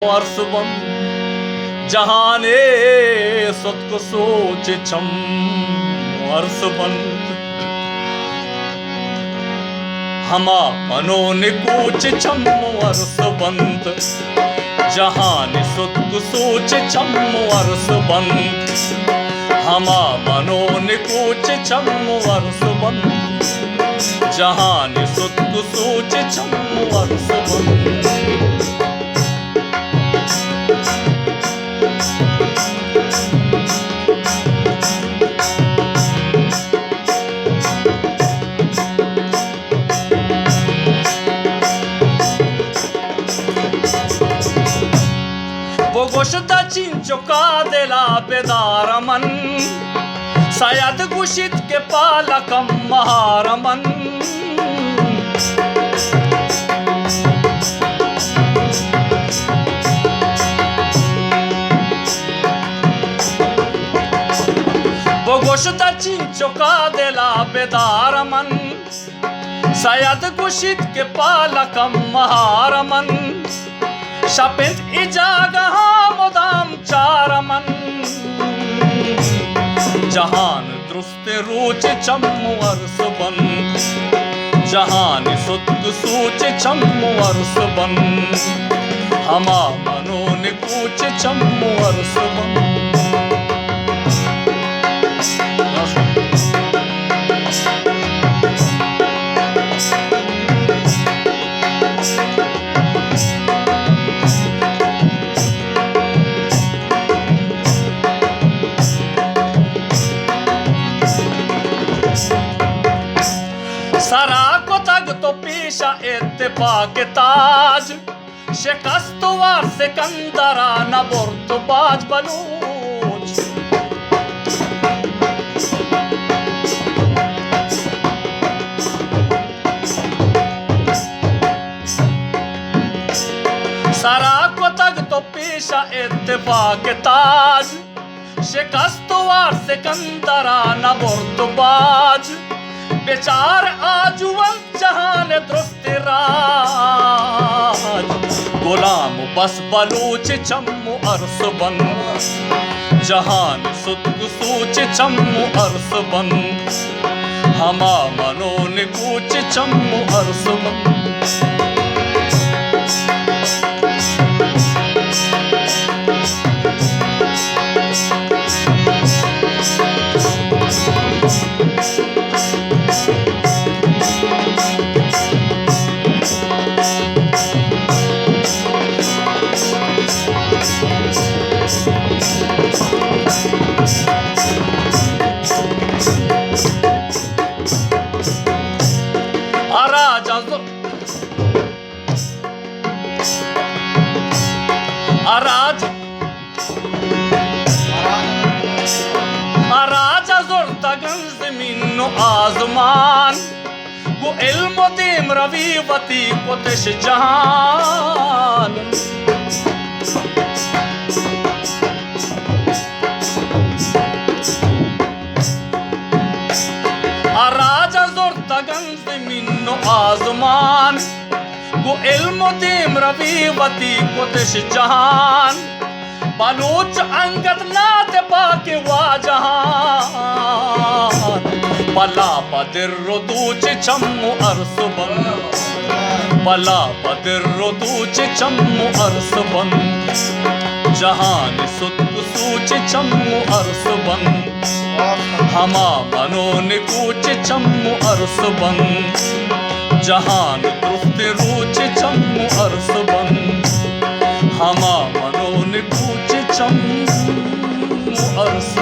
ارس بنت، جہانے ستک سوچ چم ارس بنت۔ ہما من و نکوچ چم ارس بنت، جہان ستک سوچ چم ارس بنت۔ ہما من و نکوچ چم ارس بنت، جہان ستک سوچ چم ارس بنت۔ بگوش داں چنچکا دلا بدار من، سید گوشیت کہ پالکم مہار من۔ بگوش داں چنچکا دلا بدار من، سید گوشیت کہ پالکم مہار من۔ شپ انت اے جاگہاں مدام چار من، جہان درست روچ چم ارس بنت، جہان ستک سوچ چم ارس بنت۔ ہما من و نکوچ چم ارس بنت۔ سرا کتگ تو پیشا اتفاق تاج، شکست وار سکندرا نہ برت باج بلوچ۔ سرا کتگ تو پیشا اتفاق تاج، شکست وار سکندرا نہ برت باج۔ بچار آجوئنت جہان درست راج، غلام بس بلوچ چم ارس بنت، جہان ستک سوچ چم ارس بنت۔ ہما من و نکوچ چم ارس بنت۔ آ راج ءَ زر-، آ راج، آ راج ءَ زرتگ انت زمین و آزمان، گوں علم و دیمروی وتی کتش جہان۔ آ راج ءَ زرتگ انت زمین و آزمان، گوں علم و دیمروی وتی کتش جہان۔ بلوچ انگت نعت پاک واجہان، پلا پہ در و دوچ چم و ارس بنت، پلا پہ در و دوچ چم و ارس بنت، جہان ستک سوچ چم و ارس بنت۔ ہما من و نکوچ چم و ارس بنت، جہان درست روچ چم و ارس بنت۔ ہما من و نکوچ چم و ارس